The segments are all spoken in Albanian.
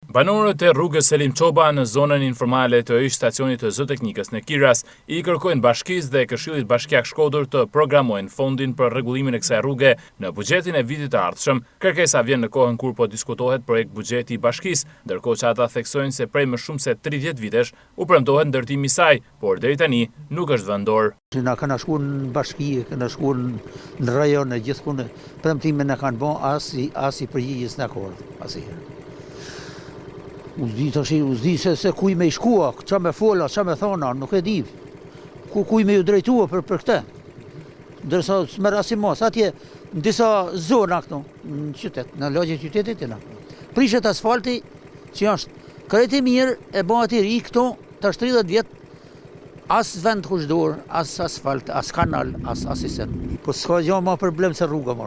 Banorët e rrugës Selim Çoba në zonën informale të ish-stacionit të Zooteknikës në Kiras i kërkojnë Bashkisë dhe Këshillit Bashkiak Shkodër të programojnë fondin për rregullimin e kësaj rruge në buxhetin e vitit të ardhshëm. Kërkesa vjen në kohën kur po diskutohet projektbuxheti i Bashkisë, ndërkohë që ata theksojnë se prej më shumë se 30 vitesh u premtohet ndërtimi i saj, por deri tani nuk është vënë dorë. Na kena shku në bashki, kena shku në rajon e gjithkund, premtime na kanë bo, asi, asi përgjigje s'na ka ardhë, asnjëherë. U s'di tash, u s'di se, se kuj me i shkua, ça me fola, ça me thona, nuk e di. Ku, kuj me ju drejtua për, për këtë. Ndërsa s'merr asi masë, atje në disa zona këtu, në qytet, në lagje qytetit jena. Prishet asfalti, që është krejt i mirë, e bëhet i ri këtu, tash 30 vjet, As vend kush dur, as asfalt, as kanal, as asi sen. Po s'ka gjo ma problem se rruga ma.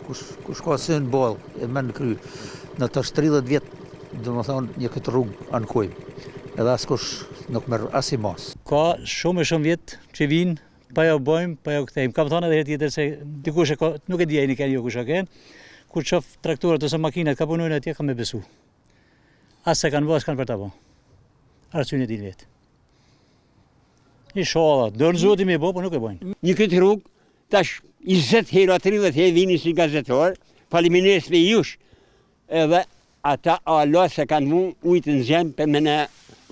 Kush, kush ka sy në ballë e men në kry. Në tash 30 vjet, domethonë, një këtë rrugë ankojmë. Edhe askush nuk merr asi masë. Ka shumë e shumë vjet që vinë, pa jau bojmë, pa jau kthejmë. Kam thonë edhe herë tjetër se dikush e ka, nuk e di a jeni kanë jo kush a kanë, kur shof traktorët ose makinat ka punojnë atje, kam me besu. As se kanë bo, as kanë për ta bo. Arsyen e dinë vetë. Inshallah, don Zoti me bo, po nuk e bojnë. Një këtë rrugë, tash 20 herë a 30 herë vini si gazetar, faleminderit me jush, edhe ata ala se kanë mu ujtë në zemë për me në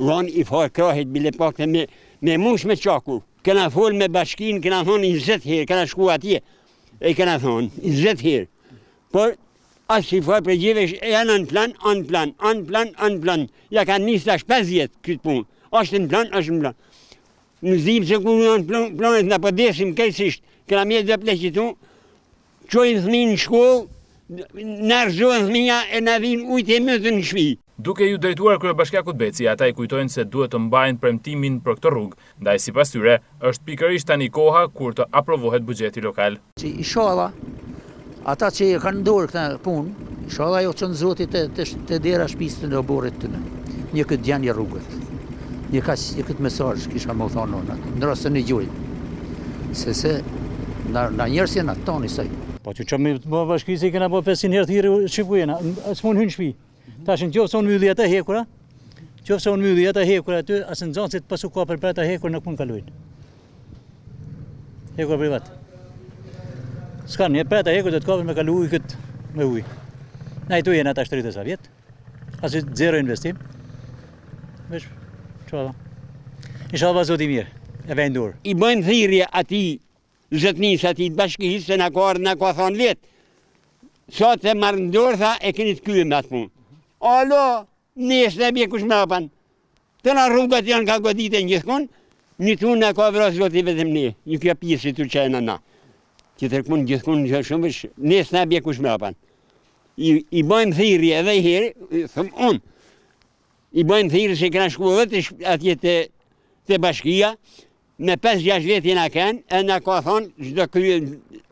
ronë i farë krahit, bile pak të me, me mush me qaku. Kena fol me bashkinë, kena thonë 20 herë, kena shku atje, e kena thonë 20 herë. Por, as i farë përgjigje, janë në plan, në plan, në plan, në plan. Ja kanë nisë tash 5 vjet këtë punë. Është në plan, është në plan. Në zim se kur janë plan, planet në po desim krejtësisht. Kena mjetë dhe pleqë tu, çojnë fëmijën në shkollë, na rrëzohen fëmija e na vinë ujtë e mytën në shtëpi. Duke iu drejtuar kryebashkiakut Beci, ata i kujtojnë se duhet të mbajnë premtimin për këtë rrugë, ndaj sipas tyre, është pikërisht tani koha kur të aprovohet buxheti lokal. Që ishalla, ata që e kanë n'dorë këtë punë, ishalla jau çon Zoti te, te, te dera shpisë të oborrit të në, një këtë gjendje rrugët. Një kaq, një këtë mesazh kisha me thonë unë, në rast se nigjojnë. Se se, na, na njerëz jena tonë saj. Po që që me bë bashki se i kena bë 500 herë thirrje që ku jena, s'mund hynë në shtëpi. Tash në qoftë se unë mylli atë hekura, qoftë se unë mylli atë hekura aty, as nxënësit pas u kapën për atë hekur nuk mund kalojnë. Hekura privat. S'kan një për atë hekur do të kapën me kalu ujë këtë me ujë. Na i tu jena tash 30 sa vjet. As zero investim. Veç çfarë? Inshallah Zoti mirë. E vjen dorë. I bëjmë thirrje atij Zotnisë atij të bashkisë se na ka ardhë na ka thonë vetë. Sa të marrë në dorë, tha, e keni të krye me atë punë. Alo, nesë në bje kush mrapan. Të na rrugat janë ka godite gjithkun, një tu na ka vrasë zoti vetëm ne, një kjo pjesë të që e në na. Tjetërkun gjithkun që shumë vesh, nesë në bje kush mrapan. I, i bëjmë thirrje edhe i herë, thëm unë, i bëjmë thirrje se kena shku edhe të, atje te, te bashkia, Me 5-6 vjet jena ken, e na ka thonë, çdo krye,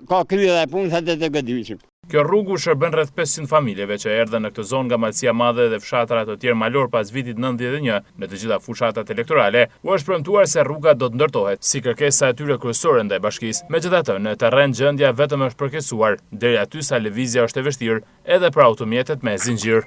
ka krye dhe punë, tha të të gëdyshim. Kjo rrugë u shërben rreth 500 familjeve që erdhën në këtë zonë nga Malësia Madhe dhe fshatra të tjerë malor pas vitit 91 në të gjitha fushatat elektorale, u është premtuar se rruga do të ndërtohet, si kërkesa e tyre kryesore ndaj bashkisë. Megjithatë, në terren gjendja vetëm është përkeqësuar, deri aty sa lëvizja është e vështirë edhe për automjetet me zinxhir.